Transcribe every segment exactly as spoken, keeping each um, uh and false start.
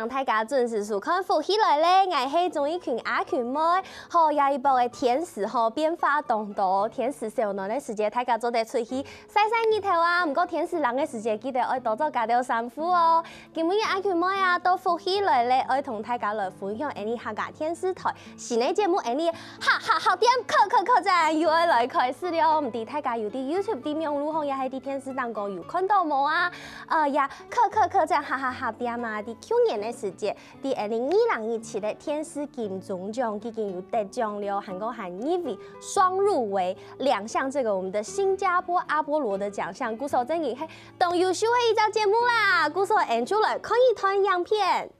大家準時收看《福氣來了》，𠊎係鍾意群阿群妹。好，這一波个天時吼，變化當多，天時燒暖个時節，大家做得出去晒晒日頭啊。毋過天時冷个時節，記得愛多著加兜衫褲哦。今晡日阿群妹啊，到《福氣來了》，愛同大家來分享𠊎俚客家電視台新个節目，𠊎俚哈哈哈店客客客棧又愛來開始了。毋知大家有在YouTube、在網路項，也係在電視當中有看著無啊？呃，呀，客客客棧哈哈哈店啊，在舊年个時節，在二零二零一七个電視金鐘獎已經有得獎了，還過還入圍雙入圍兩項這個我們的新加坡阿波羅的獎項，故所正經係當優秀个一隻節目啦。故所𠊎俚就來看一段影片。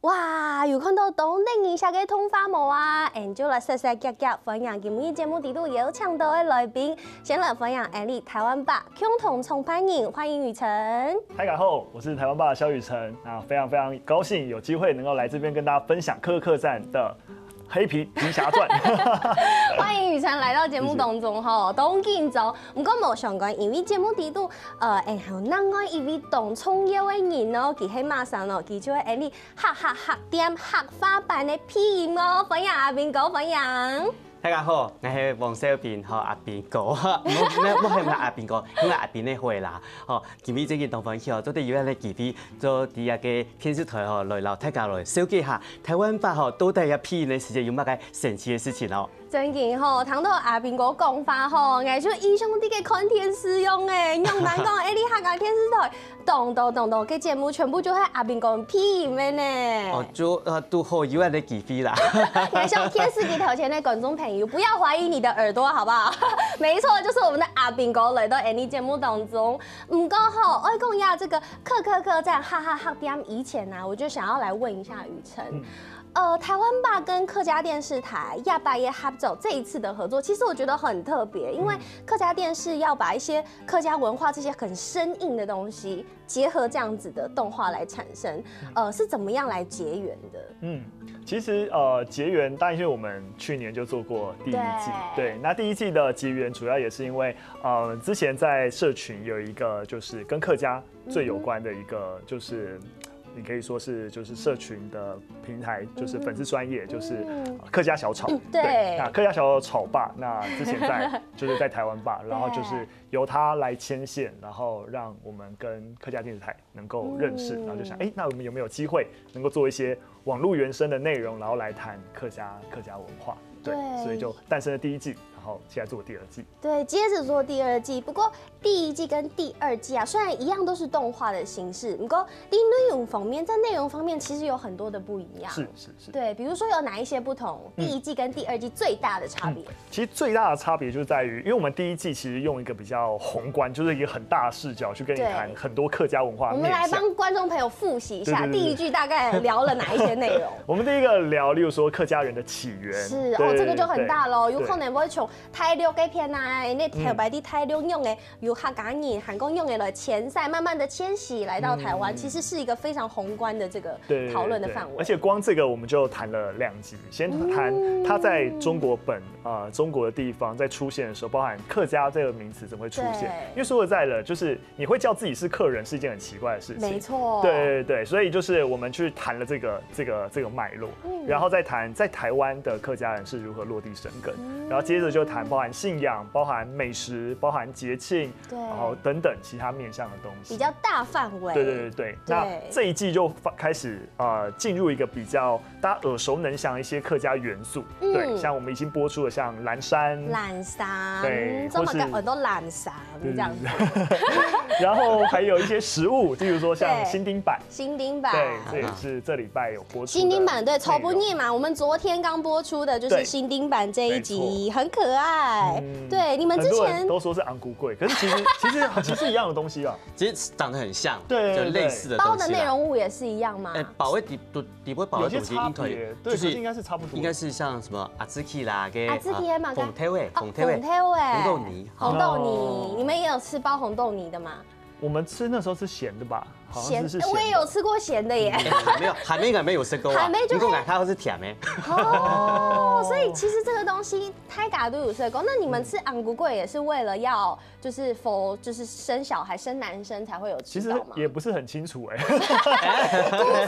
哇，有看著當得人惜个動畫無啊？𠊎俚就來煞煞遽遽歡迎今晡日節目裡肚邀請著个來賓，先來歡迎𠊎俚臺灣吧共同創辦人，歡迎宇辰。大家好，我是臺灣吧的蕭宇辰，啊，非常非常高興有機會能夠來這邊跟大家分享客客棧的《黑皮皮俠傳》。歡迎宇辰來到節目當中吼，當緊張。毋過無相干，因為節目裡肚，呃，𠊎俚還有另外一位當重要个人哦，佢係麼儕哦？佢就係𠊎俚哈哈哈店客話版个配音哦，歡迎阿斌哥，歡迎。大家好，𠊎係王少斌，吼，阿斌哥，毋好，毋好喊𠊎阿斌哥，喊𠊎阿斌就好啦。吼，今晡日正經當歡喜哦，做得有恁樣个機會，做在這个電視台吼，來摎大家來紹介下臺灣吧吼，到底這配音个時節有麼个神奇个事情哦。 正經吼，聽著阿斌哥講話吼，𠊎就異像在該看電視樣欸。仰般講，𠊎俚客家電視台當多當多个節目，全部就係阿斌哥配音个呢。哦，就，呃，堵好有恁樣个機會啦。𠊎想電視機頭前个觀眾朋友，不要懷疑你的耳朵，好不好？沒錯，就是我們的阿斌哥來到𠊎俚節目當中。毋過吼，愛講一下這個客客客棧哈哈哈店以前啊，我就想要來問一下宇辰。 呃，臺灣吧跟客家電視台亞巴耶合作，這一次的合作，其實我覺得很特別，因為客家電視要把一些客家文化這些很生硬的東西，結合這樣子的動畫來產生，呃，是怎麼樣來結緣的？嗯，其實，呃，結緣，當然因為我們去年就做過第一季，對。對，那第一季的結緣主要也是因為，呃，之前在社群有一個就是跟客家最有關的一個，就是你可以說是就是社群的平台，就是粉絲專頁，就是客家小草。对。那客家小草草吧，那之前在就是在台湾吧，然后就是由他来牵线，然后让我们跟客家电视台能够认识，然后就想，哎，那我们有没有机会能够做一些网络原生的内容，然后来谈客家客家文化？对，所以就诞生了第一季，然后现在做第二季。 对，接着做第二季。不过第一季跟第二季啊，虽然一样都是动画的形式，不过在内容方面，在内容方面其实有很多的不一样。是是是。对，比如说有哪一些不同？第一季跟第二季最大的差别？其实最大的差别就是在于，因为我们第一季其实用一个比较宏观，就是一个很大的视角去跟你谈很多客家文化的面向。我们来帮观众朋友复习一下，对对对对。第一季大概聊了哪一些内容？我们第一个聊，例如说客家人的起源。是哦，对这个就很大喽，对有可能会从 大陆个片啊，你頭擺在大陸用个，由客家人、韓國用个來遷徙，慢慢的迁徙來到台灣，其实是一个非常宏观的这个讨论的范围。对对对，而且光这个我们就谈了两集，先谈他在中国本呃中国的地方在出现的时候，包含客家这个名词怎么会出现？对。因为说实在的，就是你会叫自己是客人是一件很奇怪的事情。没错。对对对，所以就是我们去谈了这个这个这个脉络，然后再谈在台湾的客家人是如何落地生根，然后接着就谈包含信仰、包含美食、包含节庆，对。然后等等其他面向的东西。比较大范围。对对对对，那这一季就发开始呃进入一个比较大家耳熟能详的一些客家元素，对，像我们已经播出的像蓝山，蓝山，对，嗯，怎么或是搞很多蓝山这样子？对对对。然后还有一些食物，例如说像对。新丁粄，新丁粄。对，这也是这礼拜有播出的新丁粄，对，内容。超不腻嘛。我们昨天刚播出的就是对。新丁粄这一集，没错。很可爱。嗯，对，你们之前很多人都说是昂咕贵，可是其实其实其实一样的东西啊。其实长得很像，对对对对。就类似的东西啦。包的内容物也是一样吗？哎，包的底都底部包的东西应该有些差别，对，就是可是应该是差不多。应该是像什么阿兹基啦，跟阿兹基嘛，啊，红豆味，哦，红豆味，红豆泥，红豆泥，哦。你们也有吃包红豆泥的吗？我们吃那时候是咸的吧？好像是，是鹹的。我也有吃过鹹的耶。鹹味，鹹味應該無食過啊。鹹味就係，毋過𠊎較好食甜的。哦，所以其實這個東西大家都有食過。那你們吃紅龜粿也是為了要，就是否，就是生小孩、生男生才會有吃到嗎？其實也不是很清楚欸。鼓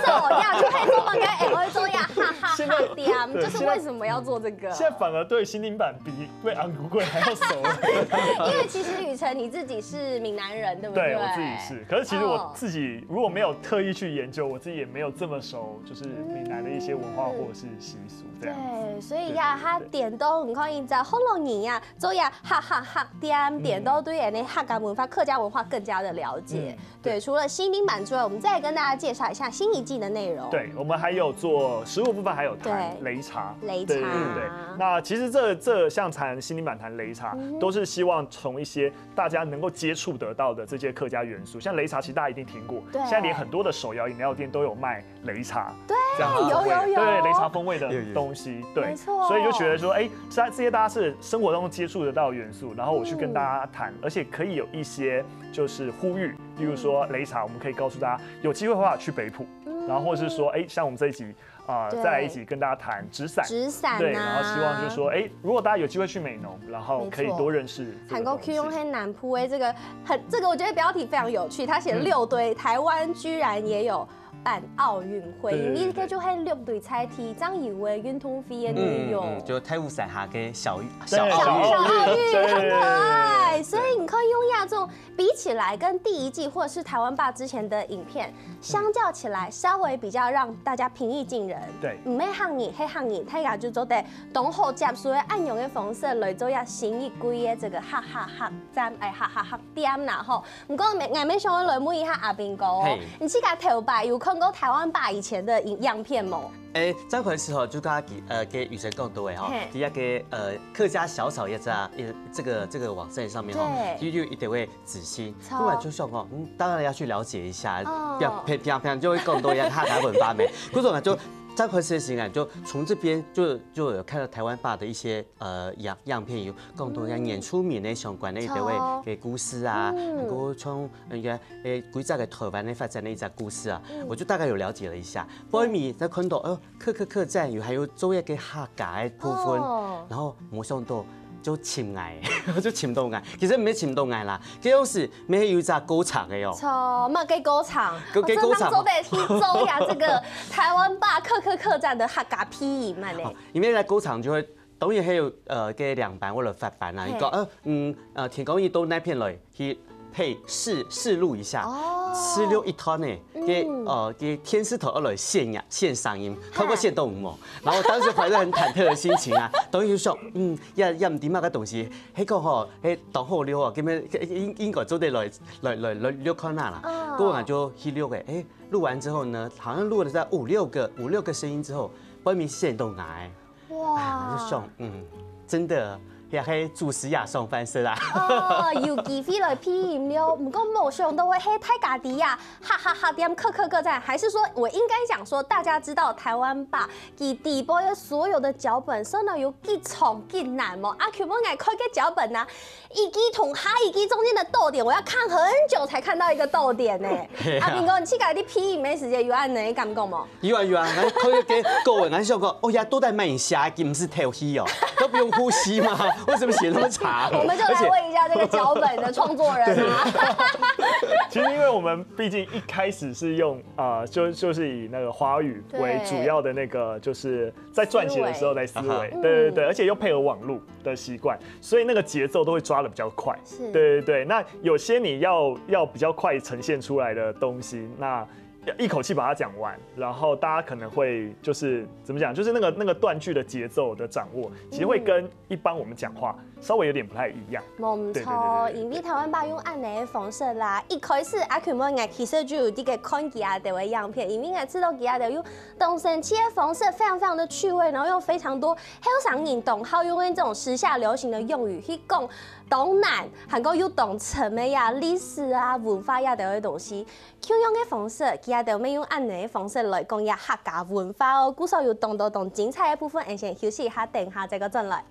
手呀，就係做麼个會做呀，哈哈哈，現在，點，對，就是為什麼要做這個？現在，現在反而對心靈版比對紅龜粿還要熟了。因為其實雨辰你自己是閩南人，對不對？對，我自己是。可是其實我，哦，自己如果沒有特意去研究，我自己也沒有這麼熟，就是閩南的一些文化或者是習俗這樣子。對，所以呀，對，對，對。佢點到，你看，佢在學老人呀，做呀，哈哈哈，點，點到對人的客家文化、客家文化更加的了解。嗯，對，對。除了心靈版之外，我們再跟大家介紹一下新一季的內容。對，我們還有做食物部分，還有談擂茶。對。擂茶。對，對，對。那其實這，這像談心靈版、談擂茶，嗯哼。都是希望從一些大家能夠接觸得到的這些客家元素，像擂茶，其實大家一定聽過，對。現在連很多的手搖飲料店都有賣擂茶，對，這樣子的味，有，有，有。對，擂茶風味的東西，有，有。對，沒錯。所以就覺得說，欸，這，這些大家是生活當中接觸得到的元素，然後我去跟大家談，嗯。而且可以有一些就是呼籲，例如說擂茶，我們可以告訴大家有機會的話去北埔，嗯。然後或者是說，欸，像我們這一集，啊，對。再來一集跟大家談紙傘，紙傘啊。對，然後希望就是說，欸，如果大家有機會去美濃，然後可以多認識這個東西。沒錯。還過去用黑南部欸，這個很，這個我覺得標題非常有趣，他寫六堆，嗯。台灣居然也有辦奧運會，對，對，對，對。因為這就係六堆在地，這樣以為運動會的內容。嗯，嗯，就太湖傘下个小，對，小奧運。小，小奧運，對，對，對，很可愛。對，對，對。所以你看，用亞洲比起來，跟第一季或者是台灣吧之前的影片，相較起來，稍微比較讓大家平易近人。對。毋係客人，係客人，大家就做得當好接受个恁樣个方式來做一下新一季个這個哈哈哈站，欸，哈哈哈店啦吼。毋過，𠊎，𠊎想要來問一下阿斌哥哦，嘿。你自家頭擺有看過台灣吧以前的影，樣片無？欸，這回是吼，就剛剛，呃，跟雨辰講到的吼，嘿。第一個，呃，客家小炒一隻，一，這個，這個網站上面吼，對。就，就一定會 仔細。錯。不然就想哦，嗯，當然要去了解一下，哦。不要，平，平常，平常就會講到一下客家文化咩。可是我就，這回事情啊，就從這邊就，就有看到台灣吧的一些，呃，樣，樣片，有講到一下原住民的相關的一些个，錯。个故事啊，嗯。還有像那個，欸，規則个台灣的發展的一些故事啊，嗯。我就大概有了解了一下。背尾再看到，呃， 客客客棧有還有做一個客家个部分，哦。然後無想到就尋𠊎，就尋到𠊎。其實毋係尋到𠊎啦，該當時乜有一隻歌唱个哦。錯，麼个歌唱？該，該歌唱哦。我正當做得去做一下這個台灣吧客客客棧的客家配音嘛呢。哦，因為該歌唱就會，當然還有，呃，該領班或者發班啊，嘿。佢講，呃，嗯，呃，天光日到那片來， 去配試，試錄一下，哦。試錄一段呢，嗯。該，呃，該電視台愛來現呀，現聲音，哈。透過現動無？然後當時懷著很忐忑的心情啊，等於說，嗯，也，也毋知麼个東西，該個吼，該當好錄哦，根本應，應該做得來，來，來，來錄看下啦。哦。過後就去錄誒，誒，錄完之後呢，好像錄了在五六個，五六個聲音之後，背尾現動來。 哇。哎，𠊎就想，嗯，真的，也係主持也上半身啊。哦，有機會來配音了，毋過無想到會係大家知啊，哈哈哈店客客客棧，還是說我應該講說，大家知道台灣吧，佢底背的所有的腳本，算到有幾長幾難無？啊，請問𠊎看个腳本啊， 一句同下一句中間的逗點，我要看很久才看到一個逗點呢。係啊。阿斌哥，你自家在配音个時節有恁樣个感覺無？有啊有啊，𠊎看到該个，𠊎想講，哦呀，都在慢下，毋係敨氣哦，都不用呼吸嗎？為什麼寫那麼長？我們就來問一下這個腳本的創作人啊。對。其實因為我們畢竟一開始是用，呃，就，就是以那個華語為主要的那個，對。就是在撰寫的時候在思維，思維。對對對，嗯。而且又配合網路的習慣，所以那個節奏都會抓得比較快。是。對對對，那有些你要，要比較快呈現出來的東西，那要一口氣把它講完，然後大家可能會就是怎麼講，就是那個，那個斷句的節奏的掌握，其實會跟一般我們講話稍微有點不太一樣。無毋著，對對對對對。因為台灣吧用恁樣个方式啦，一開始阿Q問𠊎，其實就有這個看佢兜个影片，因為𠊎知道佢兜有當生趣个方式，非常非常的趣味，然後用非常多後生人當好用的這種時下流行的用語去講當難，還過又當深个呀，歷史啊、文化呀兜个東西。共樣个方式，佢兜乜用恁樣个方式來講呀客家文化哦。故所有當多當精彩个部分，𠊎先休息一下，等下再過轉來。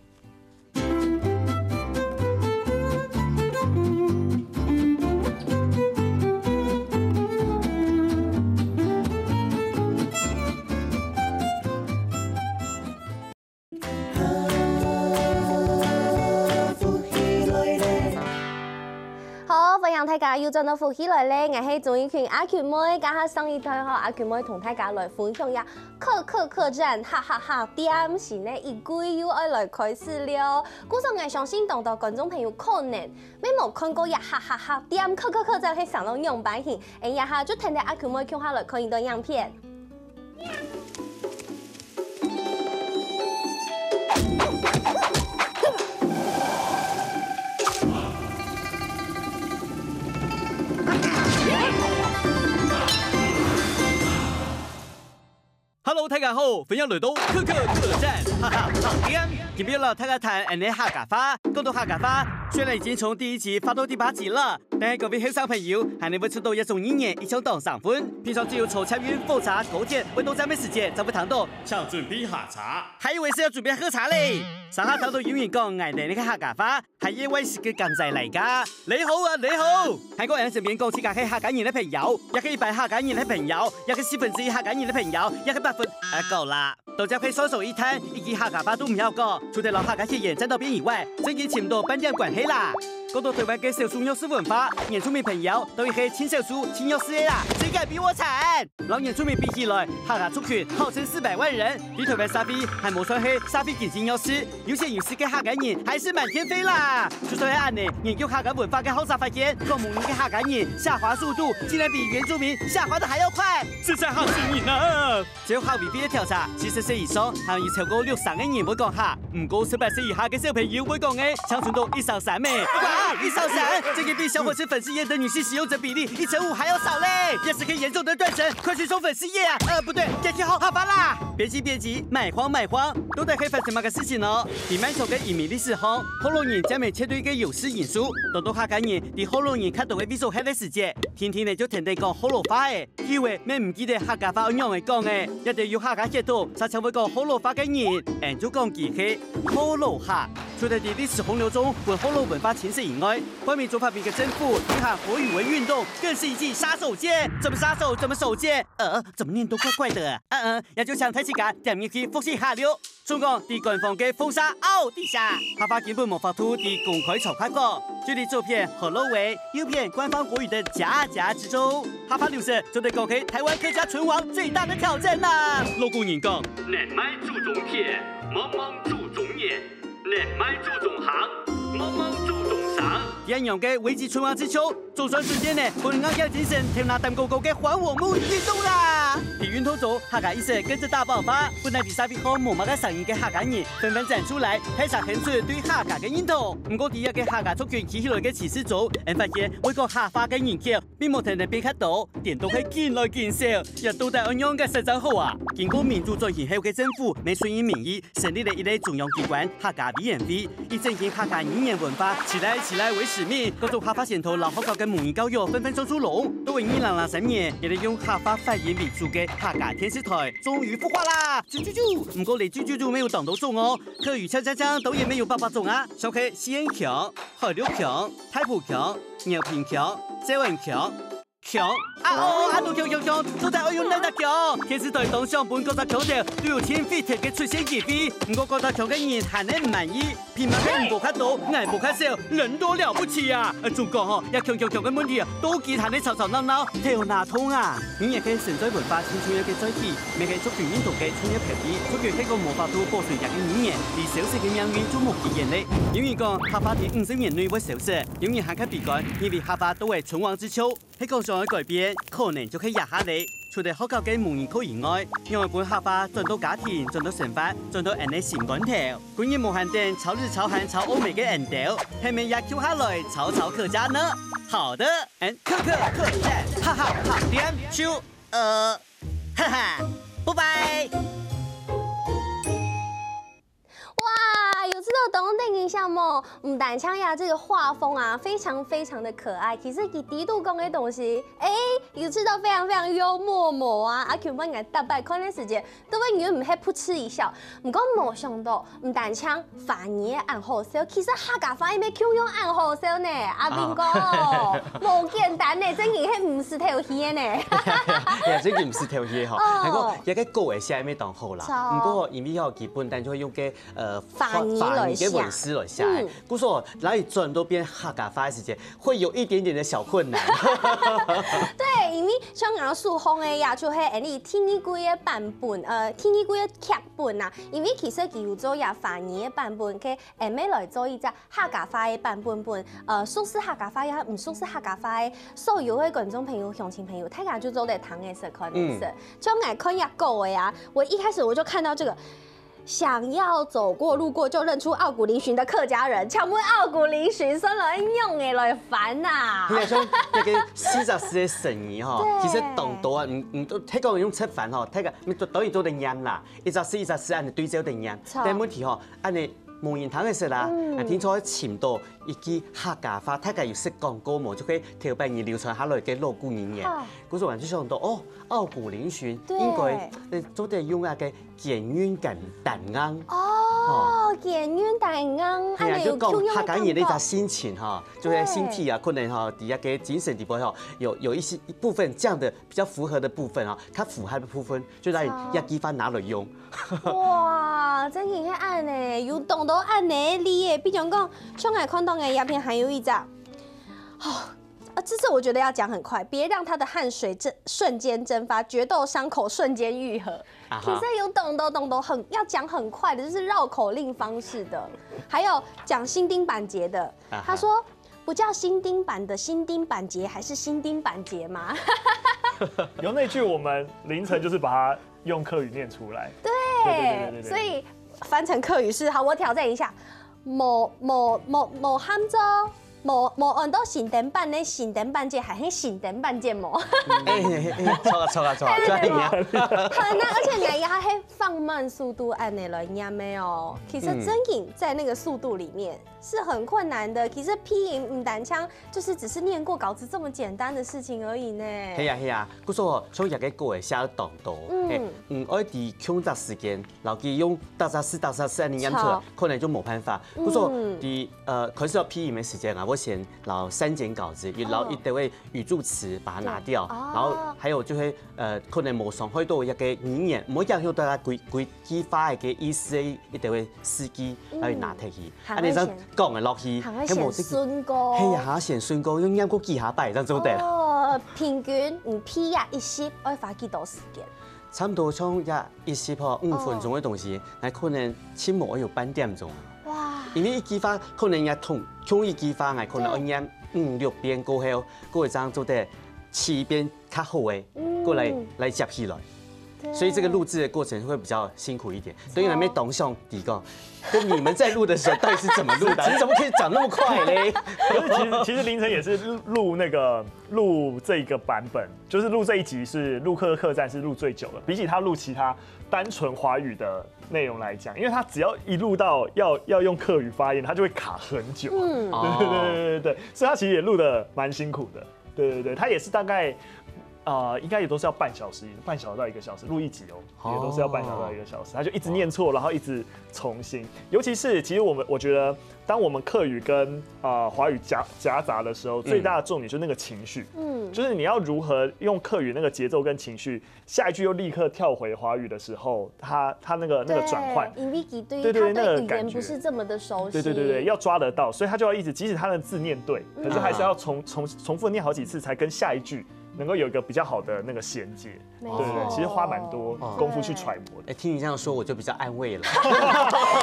又轉到福氣來咧，𠊎係鍾意群阿群妹，這下上一台吼，阿群妹同大家來分享一下可可客棧哈哈哈店係呢，一季又愛來開始了。故所𠊎相信當多觀眾朋友可能乜無看過這哈哈哈店可可客棧係生到仰般形，𠊎這下就跈等阿群妹共下來看一段影片。 Hello，大家好，歡迎來到可可客棧，哈哈，好店。今晡日摎大家談恁呢客家話。講到客家話，雖然已經從第一集發到第八集了，但係各位後生朋友還能會知道一種語言一向當生份。平常只有坐捷運、火車、高鐵、運動站个時節，正會聽到。請準備下車。還以為係愛準備下車咧。上下聽到有人講𠊎等个客家話， 還以為係个港仔來个。你好啊，你好！還過𠊎身邊講自家係客家人个朋友，也係一半客家人个朋友，也係四分之一客家人个朋友，也係八分，啊，夠啦。到這係算數一攤，一句客家話都毋曉講，除忒摎客家血緣沾到邊以外，正經尋毋到半點關係啦。講到台灣个少數弱勢文化，原住民朋友都係盡少數、盡弱勢个啦，誰敢比我慘？摎原住民比起來，客家族群號稱四百萬人，在台灣社會還無算係社會經濟弱勢， 有錢有勢个客家人還係滿天飛啦！就算係恁呢，研究客家文化个學者發現，講母語个客家人下滑速度竟然比原住民下滑得還要快，實在嚇死人啊！照客委會个調查，七十歲以上還有超過六成个人會講客，毋過十八歲以下个小朋友會講个，淨伸到一成三咩！哇，一成三，這個比小火車粉絲頁的女性使用者比例一成五還要少咧！也係可以嚴重的斷層，快去充粉絲頁啊！呃，不對，點擊好好吧啦！別急別急，莫慌莫慌， 到底係發生麼个事情呢？在漫長个移民歷史項，福佬人佔了絕對个優勢因素，當多客家人在福佬人較多个位所歇个時節，定定仔就跈等講福佬話仔，久仔乜毋記得客家話愛仰仔講咧。這兜有客家血統，常常會講福佬話个人，𠊎就講佢係福佬客。除忒在歷史洪流中分福佬文化侵蝕以外， 官民族發明个政府，流行國語文運動，更是一記殺手鐧。怎麼殺手？怎麼手鐧？呃，怎麼念都怪怪的。嗯嗯，也就請大自家點入去複習下了。總講，在官方个封殺奧底下，客話根本無法度在公開場合講。就連左片福佬話，右片官方國語的夾夾之中，客話流失，做得講係台灣客家存亡最大的挑戰吶。老古人講，人賣祖宗田，莫忘祖宗人。 人賣祖宗行，莫忘祖宗生。這樣个危急存亡之秋，總算出現了，分𠊎个精神頭那擔高高个還我母語運動啦！在運動中，客家意識跟著大爆發，本來在社會項無麼个聲音个客家人，紛紛站出來，大聲喊出對客家个認同。毋過，在這個客家族群起起來个氣勢中，𠊎發現會講客話个人口 並無跈等變較多，顛倒係緊來緊少，這到底愛仰結煞正好啊？經過民主轉型後个政府，乜順應民意，成立了一個中央機關客家委員會，以振興客家語言文化，起來起來為使命，各種客話先導摎學校个母語教育紛紛上豬籠。到二零零三年，一個用客話發音為主个客家電視台終於孵化啦！啾啾啾！毋過這啾啾啾乜有當多種哦，客語嗆嗆嗆當然乜有百百種啊，像係四縣腔、海陸腔、大埔腔、饒平腔、詔安腔、 腔。啊哦，恁多腔腔腔，到底愛用哪隻腔？電視台當想分各隻腔調都有盡特色个出現機會，毋過各隻腔个人還係毋滿意。憑麼个你無較多，𠊎無較少，人多了不起啊！呃，總講吼，這腔腔腔个問題啊，到今還係吵吵鬧鬧，頭那痛啊！語言係承載文化盡重要个載體，乜係族群認同个重要標誌。族群係講無法度保存這個語言，離消失个命運就無幾遠咧。有人講，客話在五十年內會消失，有人還較悲觀，認為客話到了存亡之秋。 係講想愛改變，可能就係這下咧。除忒學校个母語課以外，仰般分客話轉到家庭、轉到生活、轉到𠊎等心肝頭？今日無閒等，吵日吵寒吵烏暝个𠊎等，係毋係也共下來吵吵客家呢？好的，𠊎等可可客棧，哈哈，好店，就，呃，哈哈，拜拜。 哇，有試著當得人惜無？毋單淨呀，這個畫風啊，非常非常的可愛。其實佢裡肚講个東西，誒，有試著非常非常幽默無啊？啊，根本𠊎逐擺看个時節，都會忍毋核噗嗤一笑。毋過無想到，毋單淨華語恁好笑，其實客家話乜共樣恁好笑呢。阿斌哥，無簡單呢，真經係毋使頭戲个呢。也真經毋使頭戲吼。哦。還過，這個稿仔寫得乜當好啦。著。毋過，因為吼，佢本身就會用个 呃，華語來寫。个文字來寫个。嗯。故所來轉到變客家話个時節，會有一點點的小困難。對，因為像𠊎手項个呀，就係恁呢第二季个版本，呃，第二季个劇本啊，因為其實佢有做呀華語个版本，佢 恁呢來做一隻客家話个版本本，呃，熟識客家話也毋熟識客家話个所有个觀眾朋友、鄉親朋友，大家就做得聽个識、看个識。嗯。像𠊎看這个个啊，我一開始我就看到這個，想要走過路過就認出傲骨嶙峋的客家人，請問傲骨嶙峋算來仰仔來翻啊？你看像那個四隻字个成語吼，對。其實當多啊，你你都聽講用直翻吼，聽講你都當然都得念啦，一隻字一隻字恁呢對照得念，著。但問題吼，恁呢 無人聽个識啦，嗯。啊，定著愛尋到一句客家話，大家有識講過無？就係頭擺人流傳下來个老古人言。好。故所𠊎就想到，哦，傲骨嶙峋，對。應該，呃，做得用那個肩韻擔，擔硬。哦，哦。肩韻擔硬，係啊，恁呢有共樣个感覺。就講客家人个一種心情哈，就係身體啊，對。可能哈，在那個精神底背哈，有有一些一部分這樣的比較符合的部分啊，較符合的部分，就來好。這句話拿來用。 哇，真个係恁呢，有當多恁呢例耶。比如講，像𠊎看到个影片還有一隻，哦，啊，這是我覺得要講很快，別讓他的汗水這瞬間蒸發，決鬥傷口瞬間愈合。啊哈。其實有當多當多很要講很快的，就是繞口令方式的，還有講心釘板結的。啊哈。他說，不叫心釘板的心釘板結，還是心釘板結嗎？有那句我們凌晨就是把它用客語念出來。對，對，對，對，對，對。所以翻成客語是，好，我挑戰一下，無無無無喊做，無無安到心釘板个心釘板結，還係心釘板結無？哎哎哎，著啊著啊著啊，就恁樣。很難，而且𠊎也係放慢速度恁呢來念个哦。其實真个在那個速度裡面是很困難的。其實拼音毋單淨就是只是念過稿子這麼簡單的事情而已呢。係啊係啊，故所像這个歌仔寫當多，嗯。係，嗯，愛知共隻時間， 摎佢用逐隻字逐隻字恁呢念出來，著。可能就無辦法。嗯。故所，在，呃，開始要拼音个時間啊，𠊎先摎刪減稿子，又摎一兜个語助詞把它拿掉，哦。然後還有就係，呃，可能無傷害到一個語言，無影響到佢規，規句話个意思个一兜个字句，嗯。然後拿忒去。恁呢正講得落去，還會顯順過。係啊，還顯順過，用念過幾下擺，正做得。哦，平均你拼啊一集愛花幾多時間？ 差不多像這一集吼，五分鐘个東西，𠊎可能盡無愛有半點鐘。哇！因為一句話可能也同，同一句話，𠊎可能愛念五六遍過後，過一張做得七遍較好个，過來，來接起來。對。所以這個錄製的過程會比較辛苦一點。對，因為沒懂兄弟講，就你們在錄的時候到底是怎麼錄的？你怎麼可以講那麼快嘞？可是其實，其實凌晨也是錄那個，錄這個版本，就是錄這一集是陸客客棧是錄最久的，比起他錄其他單純華語的內容來講，因為他只要一錄到要，要用客語發音，他就會卡很久。嗯。對對對對對對，所以他其實也錄得蠻辛苦的。對對對，他也是大概，呃，應該也都是要半小時，半小時到一個小時，錄一集哦，也都是要半小時到一個小時，他就一直念錯，然後一直重新。尤其是，其實我們，我覺得，當我們客語跟，呃，華語夾，夾雜的時候，最大的重點就是那個情緒。嗯。就是你要如何用客語那個節奏跟情緒，下一句又立刻跳回華語的時候，他，他那個，那個轉換。對，因為佢對，對對對，他對語言不是這麼的熟悉。那個感覺。對對對對，要抓得到，所以他就要一直，即使他的字念對，可是還是要重，重，重複念好幾次，才跟下一句能夠有一個比較好的那個銜接。沒錯。對對對，其實花蠻多功夫去揣摩的。哎，聽你這樣說，我就比較安慰了。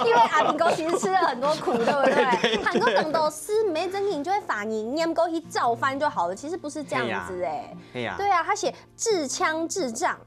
因為阿平哥其實吃了很多苦，對不對？對對對。很多很多字沒正經就會反應，念過去照翻就好了，其實不是這樣子哎。哎呀。對啊，他寫 智腔智障，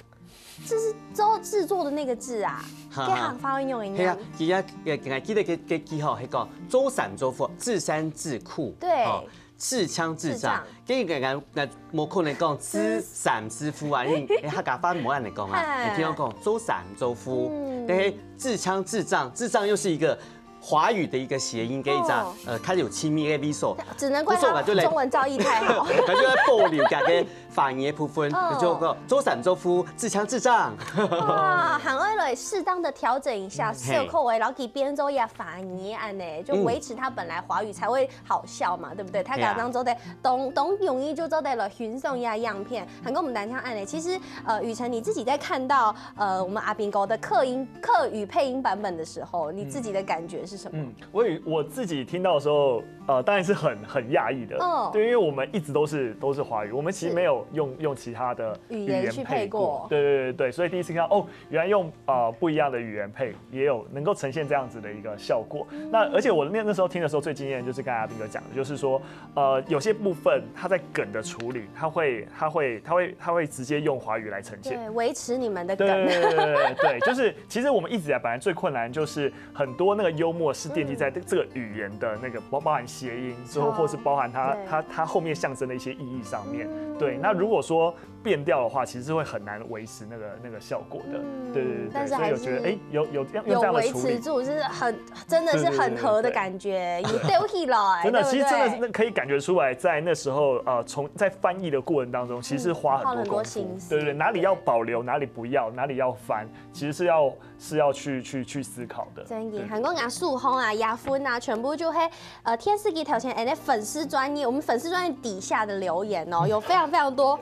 這是做製作的那個製啊，哈哈。該客話愛仰仔念？係啊，佢也，也，也記得該，該句吼，係講做三做四，智商智庫，對。吼，智腔智障。智障。該个，个，个，無可能講智三智富啊，因為客家話無恁樣講啊，嘿。你聽我講，做三做四，嗯。但是智腔智障，智障又是一個 華語的一個諧音，跟一隻，哦。呃，較有親密的味素。只能怪他故所𠊎就來，中文造詣太好。𠊎就來保留這个華語的部分，哦。就講做三做四，智腔智障。哇，還愛來適當地調整一下，嗯。笑口味，然後給別人做一下華語恁呢，就維持他本來華語才會好笑嘛，對不對？他剛剛做的當，當容易就做得了欣賞一下樣片，還跟我們談像恁呢。其實，呃，雨辰你自己在看到，呃，我們阿斌哥的客音，客語配音版本的時候，你自己的感覺是什么？嗯，我与我自己听到的时候，呃，当然是很很讶异的，嗯，对，因为我们一直都是都是华语，我们其实没有用用其他的语言去配过，对对对对，所以第一次看到哦，原来用呃不一样的语言配，也有能够呈现这样子的一个效果。那而且我那那时候听的时候最惊艳的就是刚才阿斌哥讲的，就是说，呃，有些部分他在梗的处理，他会他会他会他会直接用华语来呈现。对，维持你们的梗。对对对对对，就是其实我们一直以来本来最困难就是很多那个幽默是奠基在这个语言的那个包包含谐音之后，或是包含它它它后面象征的一些意义上面。对，那如果说变掉的话，其实是会很难维持那个那个效果的。对对对对，但是还是所以我觉得哎有有用这样的维处理持。住，就是很真的是很合的感觉，有对起来，真的，对不对？其实真的是那可以感觉出来，在那时候，呃，从在翻译的过程当中，其实是花很多功夫，花很多心思对对对，哪里要保留，哪里不要，哪里要翻，其实是要是要去去去思考的。真的，对韩国雅素烘啊、雅芬啊，全部就会呃电视机头前，哎，那粉丝专页，我们粉丝专页底下的留言哦，有非常非常多，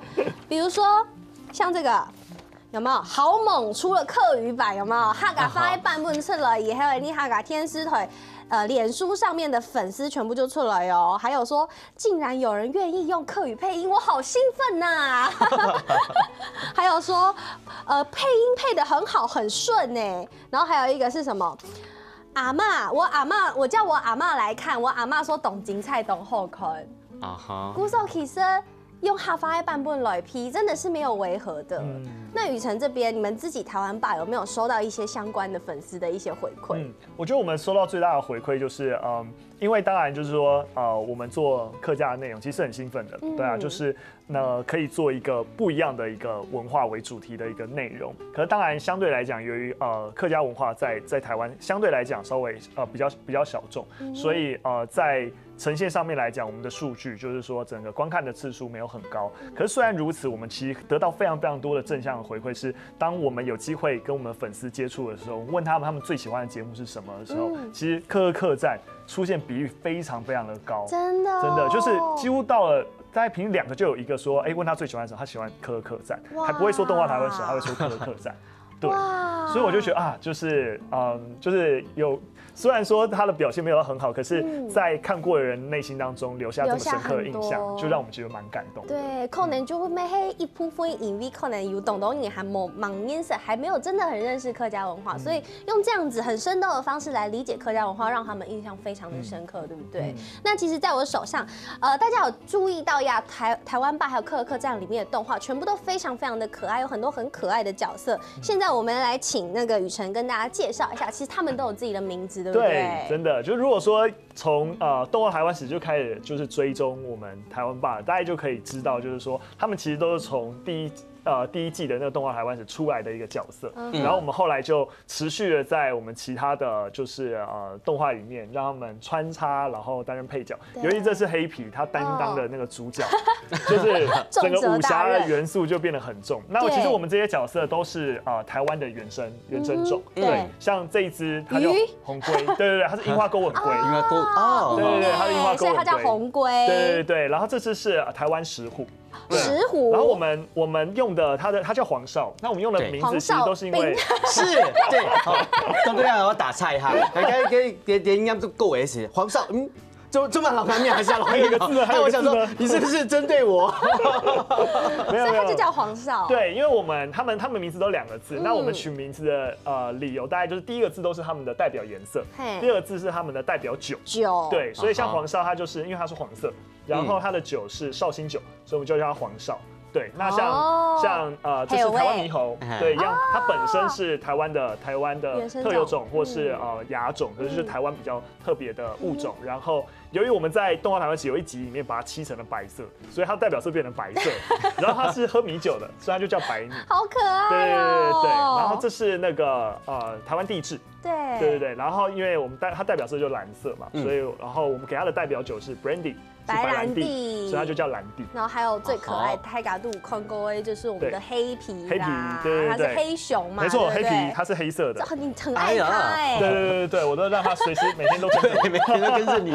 比如说像这个有没有好猛出了客语版有没有？哈嘎发一版本出来以后，你哈嘎天师腿。呃，脸书上面的粉丝全部就出来哦，还有说，竟然有人愿意用客语配音，我好兴奋呐、还有说，呃，配音配的很好，很顺呢。然后还有一个是什么？阿妈，我阿妈，我叫我阿妈来看，我阿妈说懂精彩懂好看。啊哈，故所其实用哈发的版本来配，真的是没有违和的。那雨辰这边，你们自己台湾吧有没有收到一些相关的粉丝的一些回馈？嗯，我觉得我们收到最大的回馈就是，嗯，因为当然就是说，呃，我们做客家的内容其实很兴奋的，对啊，就是那可以做一个不一样的一个文化为主题的一个内容。可是当然相对来讲，由于呃客家文化在在台湾相对来讲稍微呃比较比较小众，所以呃在呈现上面来讲，我们的数据就是说整个观看的次数没有很高。可是虽然如此，我们其实得到非常非常多的正向的回馈，是当我们有机会跟我们粉丝接触的时候，问他们他们最喜欢的节目是什么的时候，其实客客客栈出现比率非常非常的高。真的哦、真的就是几乎到了大概平均两个就有一个说，哎，问他最喜欢什么，他喜欢客客栈，还不会说动画台湾史，他会说客客栈。对，所以我就觉得啊，就是嗯，就是有，虽然说他的表现没有到很好，可是在看过的人内心当中留下这么深刻的印象，留下很多就让我们觉得蛮感动的。对，可能就会咩係一部分因為可能有當多人還無認識，還沒有真的很認識客家文化，所以用這樣子很生動的方式來理解客家文化，讓他們印象非常的深刻，對不對？那其實在我手上，呃，大家有注意到呀，台台灣吧還有客客棧裡面的動畫，全部都非常非常的可愛，有很多很可愛的角色。現在我們來請那個雨辰跟大家介紹一下，其實他們都有自己的名字，對不對？真的，就如果说从呃动画台湾史就开始就是追踪我们台湾吧，大家就可以知道，就是说他们其实都是从第一呃第一季的那个动画台湾史出来的一个角色，然后我们后来就持续的在我们其他的就是呃动画里面让他们穿插，然后担任配角。尤其这次黑皮他担当的那个主角，就是整个武侠的元素就变得很重。那我其实我们这些角色都是呃台湾的原生原生种，对对，像这一只它叫鱼红龟，对对对，它是樱花钩吻龟。应该都哦，对对对，它是樱花钩吻龟。所以它叫红龟，对对对，然后这只是呃台湾石虎。石虎，然后我们我们用的它的它叫黄少，那我们用的对名字其实都是因为黄少是，对，好，刚刚我打岔一下，刚刚给给给人家都够为止，黄少，嗯。这这么老干面还是要老还有一个字呢还有一个字呢哎，我想说，你是不是针对我？没有没有所以它就叫黄少。对，因为我们他们他们名字都两个字，那我们取名字的呃理由大概就是第一个字都是他们的代表颜色，嘿第二个字是他们的代表酒。酒，对，所以像啊哈黄少它就是因为它是黄色，然后它的酒是绍兴酒，所以我们就叫它黄少。对，那像、哦像呃，就是台湾猕猴，哎对，一样，它本身是台湾的台湾的原生种特有种或是呃亚种，可是就是台湾比较特别的物种。然后由于我们在动画台湾史有一集里面把它漆成了白色，所以它代表色变成白色。然后它是喝米酒的，所以它就叫白米。好可对对爱哦。对对，然后这是那个呃台湾地质，对对对对，然后因为我们代它代表色就蓝色嘛，所以然后我们给它的代表酒是 brandy，是白兰白兰地，地所以它就叫兰地。然后还有最可爱哦的泰嘎度 con 哥 A，就是我们的黑皮啦，黑皮对对对它是黑熊嘛，没错，对不对黑皮它是黑色的。哦，你很爱它哎、对对对对对，我都让它随时每天都跟着我。每天都跟着你。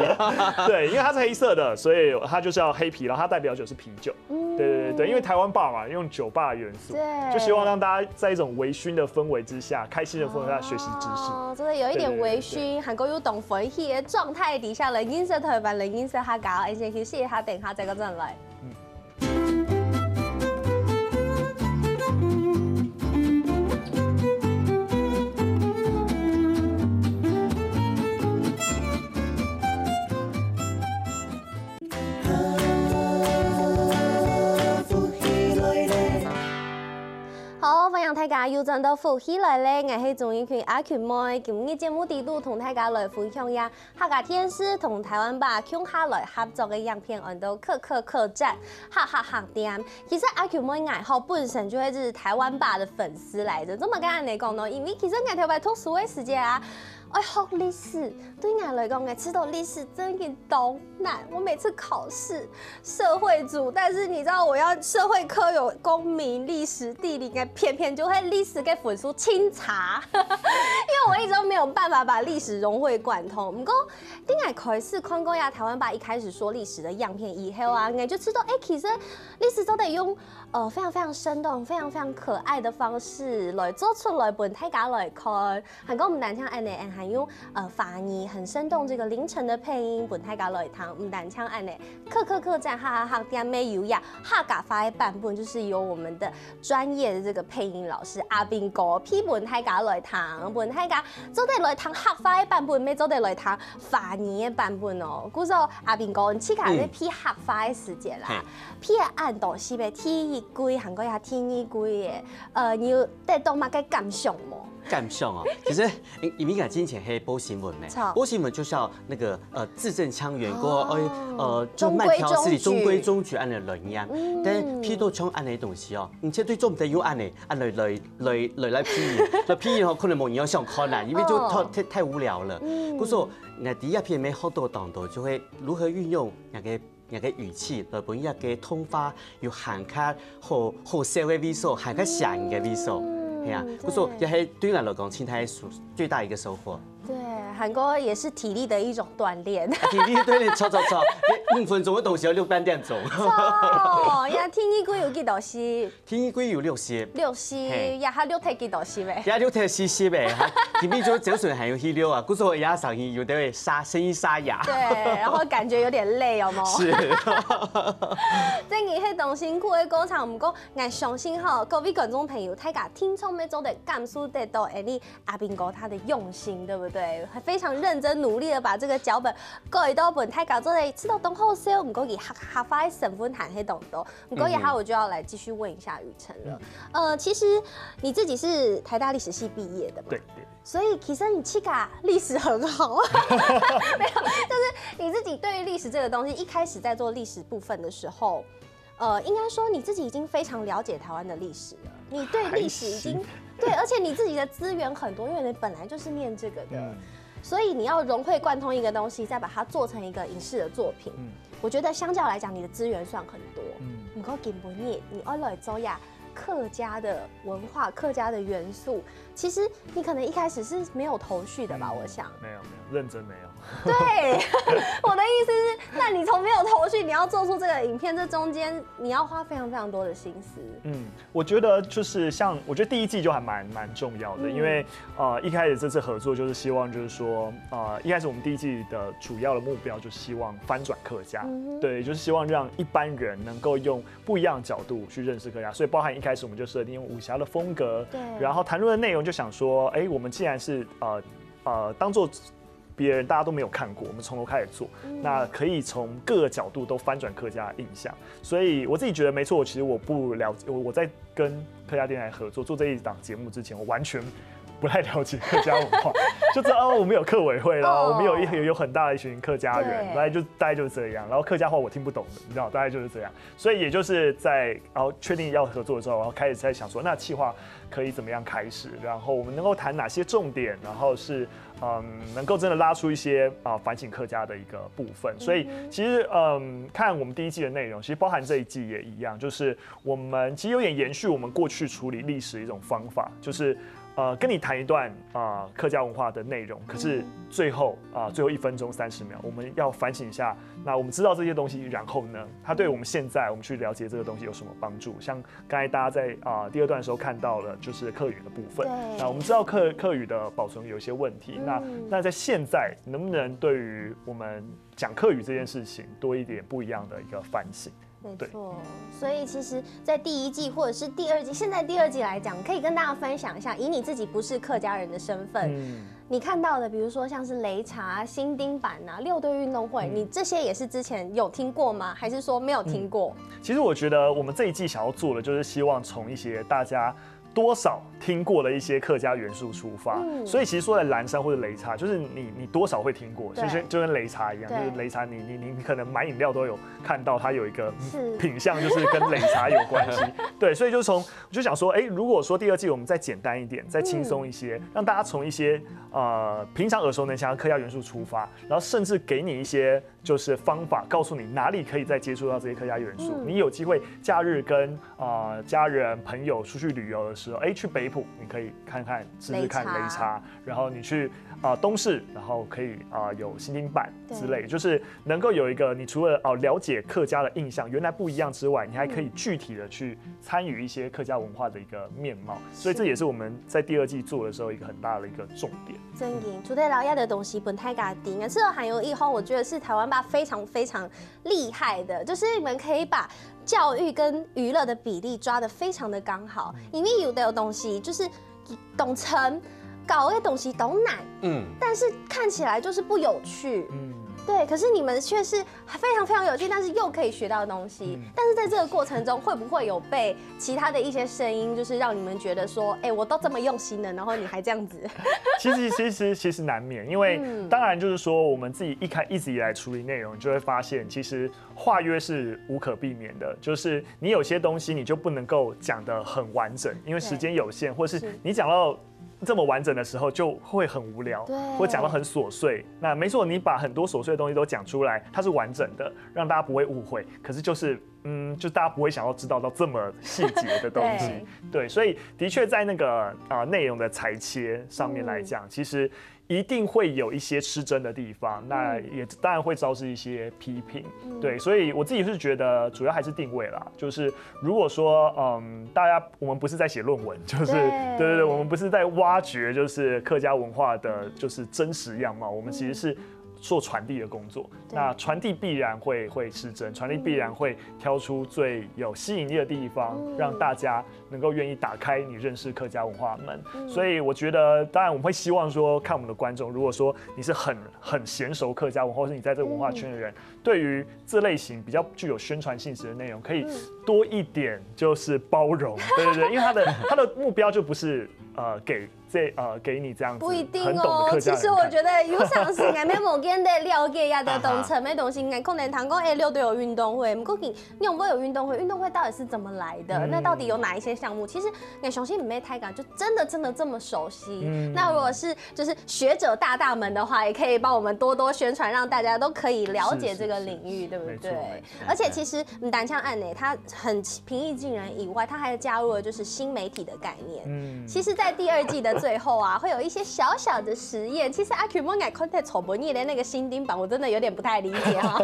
对，因为它是黑色的，所以它就是要黑皮，然后它代表酒是啤酒。对对对对，因为台湾吧嘛，用酒吧的元素，对就希望让大家在一种微醺的氛围之下，开心的氛围下学习知识。哦，真的有一点微醺，還過又當歡喜个狀態底下來認識台灣，來認識客家。恁先休息一下，等一下再過轉來。好，歡迎大家又轉到福氣來了，𠊎係鍾意群阿群妹。今日節目底肚同大家來分享一下客家電視同台灣吧共下來合作个影片，安到客客客棧哈哈哈店。其實阿群妹𠊎吼本身就係台灣吧个粉絲來著，做麼个恁樣講呢？因為其實𠊎頭擺讀書个時節啊，愛學歷史，對𠊎來講，𠊎知道歷史真个當難。我每次考試，社會組，但是你知道我要社會科有公民、歷史、地理，應該偏偏就會歷史个分數盡差，因為我一直都沒有辦法把歷史融會貫通。毋過，等𠊎開始看過呀，台灣吧一開始說歷史个影片以後啊，𠊎就知道，哎，其實歷史做得用呃非常非常生動、非常非常可愛的方式來做出來，分大家來看。 還過毋單淨恁樣，還用呃華語很生動這個凌晨的配音分大家來聽，毋單淨恁樣，客客客棧哈哈哈店也有呀，客家話个版本就是由我們的專業的這個配音老師阿斌哥配分大家來聽，分大家做得來聽客話个版本，也做得來聽華語个版本哦。故所阿斌哥，你自家在配客話个時節啦，配恁多戲个第一季，還過下第二季个，呃，你有得到麼个感想無？ 感想哦，其實因因為𠊎之前係報新聞咩，報新聞就是要那個呃字正腔圓，過後哎呃就慢條斯理，中規中矩恁樣來念。但配到像恁樣个東西哦，你絕對做毋得用恁樣恁樣來來來來配音，來配音吼，可能無人會想看啦，因為就太太太無聊了。故所，𠊎第一篇沒學到當多，就會如何運用那個 人个語氣，來分一個動畫有還較好好笑个味素，還較寫意个味素。係啊，故所這係對𠊎來講，盡大个收最大一個收穫。對，還過也是體力的一種鍛鍊。體力鍛鍊，著著著，五分鐘个東西愛錄半點鐘。著，呀，第二季有幾多集？第二季有六集。六集，呀，還錄忒幾多集未？也錄忒四集未，哈，今晡日就朝晨還有去錄啊，故所也上去有點沙聲音沙啞。對，然後感覺有點累，有無？是。 真个係當辛苦个過程，毋過𠊎相信吼，各位觀眾朋友，大家聽眾也做得感受得到，哎，你阿斌哥他的用心，對不對？非常認真努力的把這個腳本改到分大家做得知道當好笑，毋過佢客客話个成分還係當多。毋過以後我就要來繼續問一下雨辰了。呃，其實你自己是台大歷史系畢業的嘛？對對。所以其實你自家歷史很好，沒有，就是你自己對於歷史這個東西，一開始在做歷史部分的時候，呃，應該說你自己已經非常了解台灣的歷史了，你對歷史已經，對，而且你自己的資源很多，因為你本來就是念這個的，所以你要融會貫通一個東西，再把它做成一個影視的作品。我覺得相較來講，你的資源算很多。嗯，毋過今晡日你愛來做呀，客家的文化、客家的元素，其實你可能一開始是沒有頭緒的吧？我想。沒有沒有，認真沒有。對，我的意思是，那你從沒有頭緒，你要做出這個影片，這中間你要花非常非常多的心思。嗯，我覺得就是像，我覺得第一季就還蠻蠻重要的，因為呃一開始這次合作就是希望就是說，呃一開始我們第一季的主要的目標就希望翻轉客家，對，就是希望讓一般人能夠用不一樣的角度去認識客家，所以包含一開始我們就設定用武俠的風格，對，然後談論的內容就想說，哎，我們既然是呃呃当做别人大家都没有看过，我们从头开始做，那可以从各个角度都翻转客家的印象。所以我自己觉得没错，其实我不了解，我我在跟客家电台合作做这一档节目之前，我完全不太了解客家文化，就知道哦，我们有客委会啦，哦，我们有一有有很大的一群客家人，对，大概就大概就是这样。然后客家话我听不懂，你知道，大概就是这样。所以也就是在然后确定要合作的时候，然后开始在想说，那企划可以怎么样开始，然后我们能够谈哪些重点，然后是嗯能够真的拉出一些啊反省客家的一个部分。所以其实嗯看我们第一季的内容，其实包含这一季也一样，就是我们其实有点延续我们过去处理历史的一种方法，就是呃，跟你谈一段啊、呃客家文化的内容，可是最后啊、最后一分钟三十秒，我们要反省一下。那我们知道这些东西，然后呢，它对我们现在我们去了解这个东西有什么帮助？像刚才大家在啊、第二段的时候看到了，就是客语的部分。对那我们知道客客语的保存有一些问题，那那在现在能不能对于我们讲客语这件事情多一点不一样的一个反省？没错，所以其实，在第一季或者是第二季，现在第二季来讲，可以跟大家分享一下，以你自己不是客家人的身份，嗯，你看到的，比如说像是擂茶、新丁版啊、六堆运动会，你这些也是之前有听过吗？还是说没有听过？其实我觉得我们这一季想要做的，就是希望从一些大家多少听过的一些客家元素出发。所以其实说在蓝山或者擂茶，就是你你多少会听过，对就是就跟擂茶一样，对就是擂茶你你你你可能买饮料都有看到它有一个是品相，就是跟擂茶有关系。对，所以就从我就想说，哎，如果说第二季我们再简单一点，再轻松一些，让大家从一些呃平常耳熟能详的客家元素出发，然后甚至给你一些就是方法，告诉你哪里可以再接触到这些客家元素。你有机会假日跟呃家人朋友出去旅游的时候，哎，去北埔你可以看看试试看擂茶擂茶，然后你去啊、呃东势，然后可以啊、呃有新丁版之类，就是能够有一个你除了哦、了解客家的印象原来不一样之外，你还可以具体的去参与一些客家文化的一个面貌。所以这也是我们在第二季做的时候一个很大的一个重点。真的，除了老家的东西本太嘎丁啊，这个还有一方，我觉得是台湾吧非常非常厉害的，就是你们可以把教育跟娱乐的比例抓得非常的刚好，因为有的东西就是懂成搞的东西懂难，嗯，但是看起来就是不有趣。嗯，对，可是你们却是非常非常有趣，但是又可以学到东西。但是在这个过程中，会不会有被其他的一些声音，就是让你们觉得说，哎、我都这么用心了，然后你还这样子？其实其实其实难免，因为当然就是说，我们自己一开一直以来处理内容，就会发现，其实跨越是无可避免的，就是你有些东西你就不能够讲得很完整，因为时间有限，或是你讲到这么完整的时候就会很无聊，对或讲到很琐碎。那没错，你把很多琐碎的东西都讲出来，它是完整的，让大家不会误会。可是就是。嗯，就大家不会想要知道到这么细节的东西，对，所以的确在那个啊、呃、内容的裁切上面来讲，其实一定会有一些失真的地方，那也当然会招致一些批评，对，所以我自己是觉得主要还是定位啦，就是如果说嗯大家我们不是在写论文，就是对对对，我们不是在挖掘就是客家文化的就是真实样貌，我们其实是做传递的工作。那传递必然会会失真，传递必然会挑出最有吸引力的地方，让大家能够愿意打开你认识客家文化的门。所以我觉得，当然我们会希望说，看我们的观众，如果说你是很很娴熟客家文化，或是你在这个文化圈的人，对于这类型比较具有宣传性质的内容，可以多一点就是包容，对对对，因为他的他的目标就不是呃给这呃给你这样子不一定很懂的哦。客家人看。其实我觉得有常时还没有跟的了解呀的懂成没东西，你可能谈过哎六都有运动会，不过你你有没有运动会？运动会到底是怎么来的？那到底有哪一些项目？其实你相信没太感，就真的真的这么熟悉。那如果是就是学者大大们的话，也可以帮我们多多宣传，让大家都可以了解这个领域，对不对？没错没错而且其实你单枪案呢，它很平易近人以外，它还加入了就是新媒体的概念。嗯，其实，在第二季的最后啊，会有一些小小的实验。其实阿 Q 莫改 content 丑博业的那个新丁版，我真的有点不太理解哈。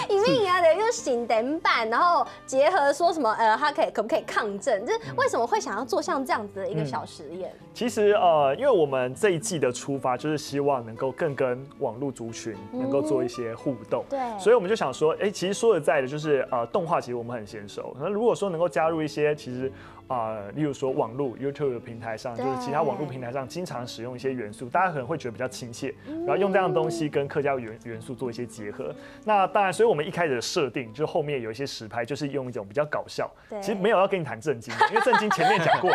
因为你要的又新丁版，然后结合说什么呃，它可以可不可以抗震？就是为什么会想要做像这样子的一个小实验？其实呃，因为我们这一季的出发就是希望能够更跟网络族群能够做一些互动，对所以我们就想说，哎，其实说实在的，就是呃，动画其实我们很娴熟，那如果说能够加入一些其实。啊、例如说网络 YouTube 的平台上，就是其他网络平台上经常使用一些元素，大家可能会觉得比较亲切，然后用这样的东西跟客家元元素做一些结合。那当然，所以我们一开始的设定，就后面有一些实拍，就是用一种比较搞笑，对其实没有要跟你谈正经的，因为正经前面讲过，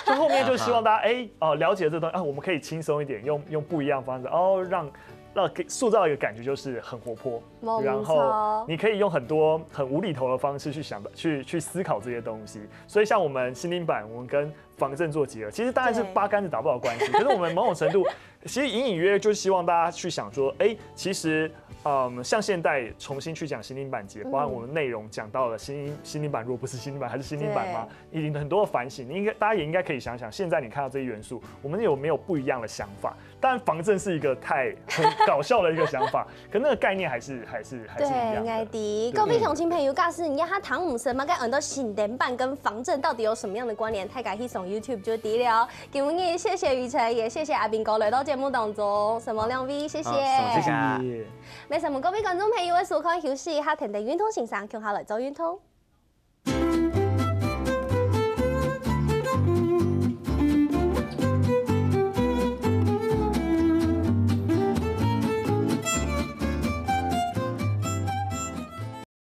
就后面就希望大家哎哦、了解这东西啊，我们可以轻松一点，用用不一样的方式哦，让让给塑造一个感觉就是很活泼，没错然后你可以用很多很无厘头的方式去想的去去思考这些东西。所以像我们新丁版，我们跟仿真做结合，其实当然是对八竿子打不着关系，可是我们某种程度。其实隐隐约约就希望大家去想说，哎，其实嗯，像现代重新去讲心灵板结，包含我们内容讲到了心心灵板，如果不是心灵板，还是心灵板吗？已经很多的反省，应该大家也应该可以想想，现在你看到这些元素，我们有没有不一样的想法？当然，防震是一个太很搞笑的一个想法，可那个概念还是还是还是一样的。对，𠊎知。各位鄉親朋友，假使你一下聽毋識麼个安到心靈板跟防震到底有什麼樣的關聯，大家去上 YouTube 就知了。今日謝謝雨辰，也謝謝阿斌哥來到節目當中，承蒙兩位，謝謝。好，承蒙大家。謝謝。也承蒙各位觀眾朋友个收看，休息一下，跈等運動先生，共下來做運動。